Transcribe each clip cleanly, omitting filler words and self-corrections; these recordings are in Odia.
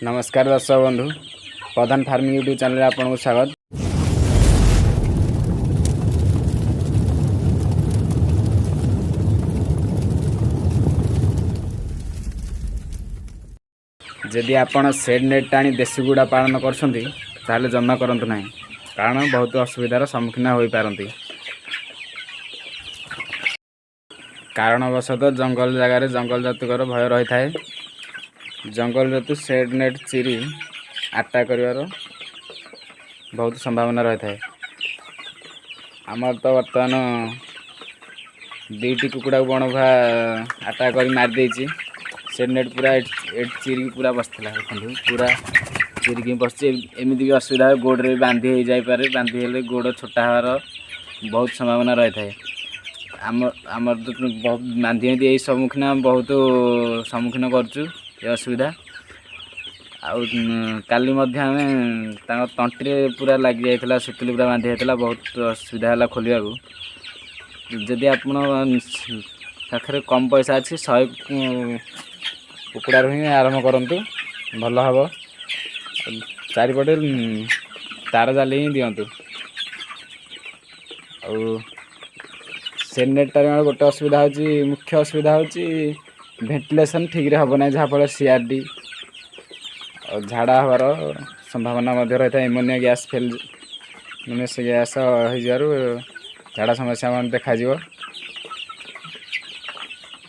ନମସ୍କାର ଦର୍ଶକ ବନ୍ଧୁ, ପ୍ରଧାନ ଫାର୍ମିଂ ୟୁଟ୍ୟୁବ୍ ଚ୍ୟାନେଲରେ ଆପଣଙ୍କୁ ସ୍ୱାଗତ। ଯଦି ଆପଣ ସେଡ୍ ନେଟ୍ ଟାଣି ଦେଶୀ କୁକୁଡ଼ା ପାଳନ କରୁଛନ୍ତି, ତାହେଲେ ଜମା କରନ୍ତୁ ନାହିଁ, କାରଣ ବହୁତ ଅସୁବିଧାର ସମ୍ମୁଖୀନ ହୋଇପାରନ୍ତି। କାରଣବଶତଃ ଜଙ୍ଗଲ ଜାଗାରେ ଜଙ୍ଗଲ ଜନ୍ତୁଙ୍କର ଭୟ ରହିଥାଏ। ଜଙ୍ଗଲ ଜନ୍ତୁ ସେଡ୍ ନେଟ୍ ଚିରି ଆଟାକ୍ କରିବାର ବହୁତ ସମ୍ଭାବନା ରହିଥାଏ। ଆମର ତ ବର୍ତ୍ତମାନ ଦୁଇଟି କୁକୁଡ଼ାକୁ ବଣଭୁଆ ଆଟାକ୍ କରି ମାରିଦେଇଛି। ସେଡ୍ ନେଟ୍ ପୁରା ଏଠି ଚିରିକି ପୁରା ବସିଥିଲା। ଦେଖନ୍ତୁ, ପୁରା ଚିରିକି ବସିଛି। ଏମିତି ବି ଅସୁବିଧା ହୁଏ, ଗୋଡ଼ରେ ବି ବାନ୍ଧି ହେଇଯାଇପାରେ। ବାନ୍ଧି ହେଲେ ଗୋଡ଼ ଛୋଟା ହେବାର ବହୁତ ସମ୍ଭାବନା ରହିଥାଏ। ଆମର ତ ବହୁତ ବାନ୍ଧି ଏମିତି ଏଇ ସମ୍ମୁଖୀନ, ବହୁତ ସମ୍ମୁଖୀନ କରୁଛୁ ଏ ଅସୁବିଧା। ଆଉ କାଲି ମଧ୍ୟ ଆମେ ତାଙ୍କ ତଣ୍ଟିରେ ପୁରା ଲାଗିଯାଇଥିଲା, ସୁତୁଲି ପୁରା ବାନ୍ଧି ଯାଇଥିଲା। ବହୁତ ଅସୁବିଧା ହେଲା ଖୋଲିବାକୁ। ଯଦି ଆପଣ ପାଖରେ କମ୍ ପଇସା ଅଛି, 100 କୁକୁଡ଼ାରୁ ହିଁ ଆରମ୍ଭ କରନ୍ତୁ, ଭଲ ହେବ। ଚାରିପଟେ ତାର ଜାଲି ହିଁ ଦିଅନ୍ତୁ। ଆଉ ସେଡ୍ ନେଟ୍ଟାରେ ଗୋଟେ ଅସୁବିଧା ହେଉଛି, ମୁଖ୍ୟ ଅସୁବିଧା ହେଉଛି ଭେଣ୍ଟିଲେସନ୍ ଠିକ୍ରେ ହେବ ନାହିଁ, ଯାହାଫଳରେ ସିଆର୍ଡି ଆଉ ଝାଡ଼ା ହେବାର ସମ୍ଭାବନା ମଧ୍ୟ ରହିଥାଏ। ଏମୋନିଆ ଗ୍ୟାସ୍ ଫେଲ୍ ମାନେ ସେ ଗ୍ୟାସ୍ ହେଇଯିବାରୁ ଝାଡ଼ା ସମସ୍ୟା ମଧ୍ୟ ଦେଖାଯିବ।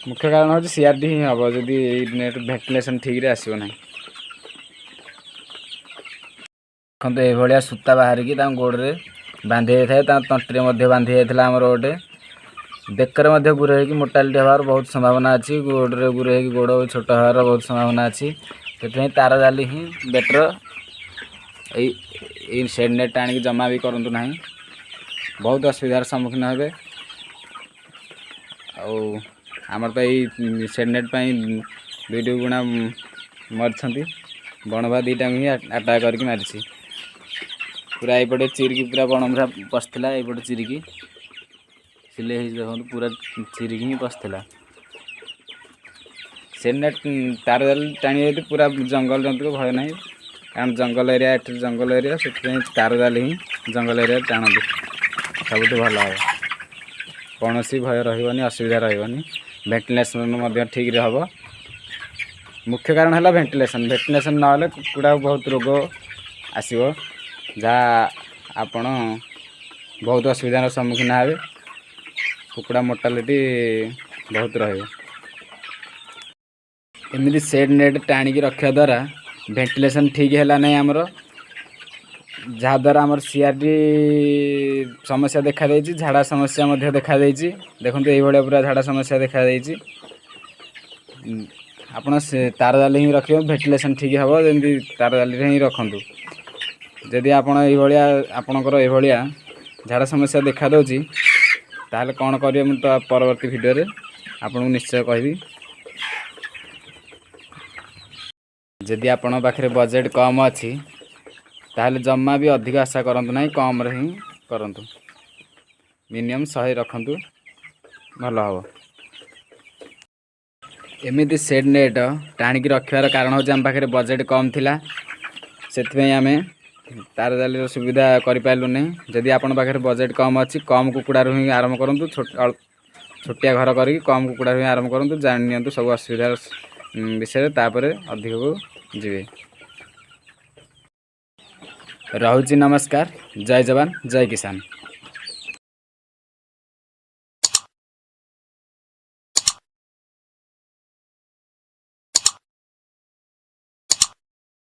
ମୁଖ୍ୟ କାରଣ ହେଉଛି ସିଆର୍ଡି ହିଁ ହେବ, ଯଦି ଏଇ ନେଟ୍ ଭେଣ୍ଟିଲେସନ୍ ଠିକ୍ରେ ଆସିବ ନାହିଁ। ଦେଖନ୍ତୁ, ଏଇଭଳିଆ ସୂତା ବାହାରିକି ତାଙ୍କ ଗୋଡ଼ରେ ବାନ୍ଧି ହେଇଥାଏ, ତାଙ୍କ ତଣ୍ଟିରେ ମଧ୍ୟ ବାନ୍ଧି ଯାଇଥିଲା ଆମର ଗୋଟେ। ବେକରେ ମଧ୍ୟ ଗୁରେ ହେଇକି ମୋର୍ଟାଲିଟି ହେବାର ବହୁତ ସମ୍ଭାବନା ଅଛି। ଗୋଡ଼ରେ ଗୁରେ ହେଇକି ଗୋଡ଼ ଛୋଟ ହେବାର ବହୁତ ସମ୍ଭାବନା ଅଛି। ସେଥିପାଇଁ ତାର ଜାଲି ହିଁ ବେଟର୍। ଏଇ ଏଇ ସେଡ୍ ନେଟ୍ ଆଣିକି ଜମା ବି କରନ୍ତୁ ନାହିଁ, ବହୁତ ଅସୁବିଧାର ସମ୍ମୁଖୀନ ହେବେ। ଆଉ ଆମର ତ ଏଇ ସେଡ୍ ନେଟ୍ ପାଇଁ ଦୁଇଟି ଗୁଣା ମରିଛନ୍ତି। ବଣଭୁଆ ଦୁଇଟାକୁ ହିଁ ଆଟାକ୍ କରିକି ମାରିଛି। ପୁରା ଏଇପଟେ ଚିରିକି ପୁରା ବଣଭୁଆ ପଶିଥିଲା। ଏଇପଟେ ଚିରିକି ସିଲେଇ ହେଇଛି, ଦେଖନ୍ତୁ, ପୁରା ଚିରିକି ହିଁ ପଶିଥିଲା। ସେଡ୍ ନେଟ୍ ତାର ଜାଲି ଟାଣି ଯଦି ପୁରା ଜଙ୍ଗଲ ଜନ୍ତୁକୁ ଭୟ ନାହିଁ, କାରଣ ଜଙ୍ଗଲ ଏରିଆ ଏଠି ଜଙ୍ଗଲ ଏରିଆ। ସେଥିପାଇଁ ତାର ଜାଲି ହିଁ ଜଙ୍ଗଲ ଏରିଆରେ ଟାଣନ୍ତୁ, ସବୁଠୁ ଭଲ ହେବ। କୌଣସି ଭୟ ରହିବନି, ଅସୁବିଧା ରହିବନି। ଭେଣ୍ଟିଲେସନ୍ ମଧ୍ୟ ଠିକ୍ରେ ହେବ। ମୁଖ୍ୟ କାରଣ ହେଲା ଭେଣ୍ଟିଲେସନ୍। ଭେଣ୍ଟିଲେସନ୍ ନହେଲେ କୁକୁଡ଼ାକୁ ବହୁତ ରୋଗ ଆସିବ, ଯାହା ଆପଣ ବହୁତ ଅସୁବିଧାର ସମ୍ମୁଖୀନ ହେବେ। କୁକୁଡ଼ା ମୋର୍ଟାଲିଟି ବହୁତ ରହିବ। ଏମିତି ସେଡ୍ ନେଟ୍ ଟାଣିକି ରଖିବା ଦ୍ୱାରା ଭେଣ୍ଟିଲେସନ୍ ଠିକ୍ ହେଲା ନାହିଁ ଆମର, ଯାହାଦ୍ୱାରା ଆମର ସିଆର୍ଡି ସମସ୍ୟା ଦେଖାଦେଇଛି, ଝାଡ଼ା ସମସ୍ୟା ମଧ୍ୟ ଦେଖାଦେଇଛି। ଦେଖନ୍ତୁ, ଏଇଭଳିଆ ପୁରା ଝାଡ଼ା ସମସ୍ୟା ଦେଖାଦେଇଛି। ଆପଣ ସେ ତାର ଜାଲି ହିଁ ରଖିବେ, ଭେଣ୍ଟିଲେସନ୍ ଠିକ୍ ହେବ। ଯେମିତି ତାର ଜାଲିରେ ହିଁ ରଖନ୍ତୁ। ଯଦି ଆପଣ ଏଇଭଳିଆ ଆପଣଙ୍କର ଏଇଭଳିଆ ଝାଡ଼ା ସମସ୍ୟା ଦେଖାଦେଉଛି, ତାହେଲେ କ'ଣ କରିବେ, ମୁଁ ତ ପରବର୍ତ୍ତୀ ଭିଡ଼ିଓରେ ଆପଣଙ୍କୁ ନିଶ୍ଚୟ କହିବି। ଯଦି ଆପଣଙ୍କ ପାଖରେ ବଜେଟ୍ କମ୍ ଅଛି, ତାହେଲେ ଜମା ବି ଅଧିକ ଆଶା କରନ୍ତୁ ନାହିଁ, କମ୍ରେ ହିଁ କରନ୍ତୁ। ମିନିମମ୍ 100 ରଖନ୍ତୁ, ଭଲ ହେବ। ଏମିତି ସେଡ୍ ନେଟ୍ ଟାଣିକି ରଖିବାର କାରଣ ହେଉଛି, ଆମ ପାଖରେ ବଜେଟ୍ କମ୍ ଥିଲା, ସେଥିପାଇଁ ଆମେ ତାର ଜାଲିର ସୁବିଧା କରିପାରିଲୁ ନାହିଁ। ଯଦି ଆପଣଙ୍କ ପାଖରେ ବଜେଟ୍ କମ୍ ଅଛି, କମ୍ କୁକୁଡ଼ାରୁ ହିଁ ଆରମ୍ଭ କରନ୍ତୁ। ଛୋଟିଆ ଘର କରିକି କମ୍ କୁକୁଡ଼ାରୁ ହିଁ ଆରମ୍ଭ କରନ୍ତୁ। ଜାଣି ନିଅନ୍ତୁ ସବୁ ଅସୁବିଧାର ବିଷୟରେ, ତାପରେ ଅଧିକକୁ ଯିବେ। ରହୁଛି, ନମସ୍କାର। ଜୟ ଯବାନ, ଜୟ କିଷାନ।